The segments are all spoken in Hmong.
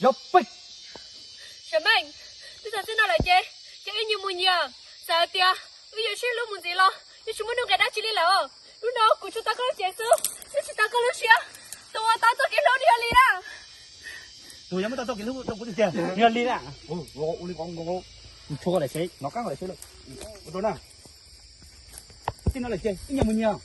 Yog peb. Sam Meej, twb txog txij no lawm ces, ces wb nyias mus nyias. Txawm hais tias wb yuav sib hlub mus ntxiv los yeej tsis muaj nuj nqis dab tsi li lawm. Hnub no kuv tsis tau koj lub cev xwb, wb tsis tau koj lub siab. Tus uas tau txoj kev hlub nws yog li na. Tus yog muab tau txoj kev hlub rau kuv tiag tiag nws yog li na. Ua li ko, mus txog lawm seb, nov qab lawm seb lawm. Ua rau na. Txij no lawm ces wb nyias mus nyias.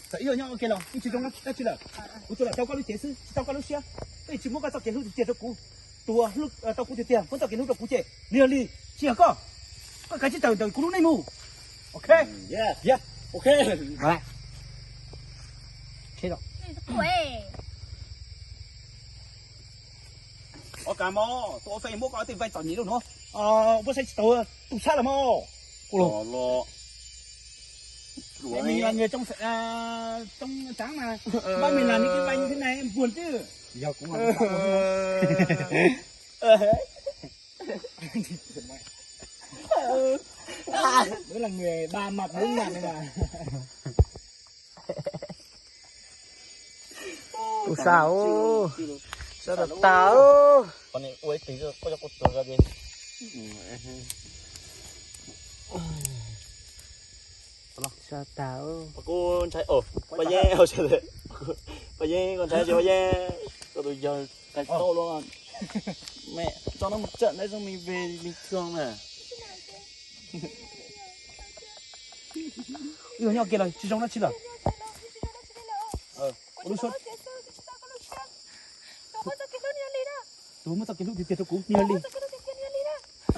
Txawm wb yuav nyob ua ke los yeej tsis zoo dab tsi lawm. Kuv tsuas lam tau koj lub cev xwb, tsis tau koj lub siab. Koj yeej tsis muab koj txoj kev hlub tiag tiag rau kuv. Tus uas hlub tau kuv tiag tiag muab txoj kev hlub rau kuv ces nws yog li, tsis yog koj. Koj kav tsij tawm ntawm kuv lub neej mus. Ok. Ok. Ua cas mog, tus ua fej muab koj tej vai txom nyem lub nuav, muab saib tsis taus tus sab los mog. Kuv los, kuv los nyias coob, coob tsav mas, npaj me nas nws kev vai nws thiab na npuag twb. Yog kuv mas, Đúng là người ba mặt bốn mặt này mà. Tus sab, sab tag tag. Qhov no ua ib pliag koj coj kuv tuag ko ces. Sab tag. Kuv ntshai, Paj Yeeb, Paj Yeeb, koj ntshai ces Paj Yeeb, koj tus yawg qais tau los. Mẹ, cho nó một trận đấy xong mình về bình thường mà. Ib yog nyob kiag los tsis zoo dab tsi lawm. Tus muab txoj kev hlub tiag tiag rau kuv nws yog li.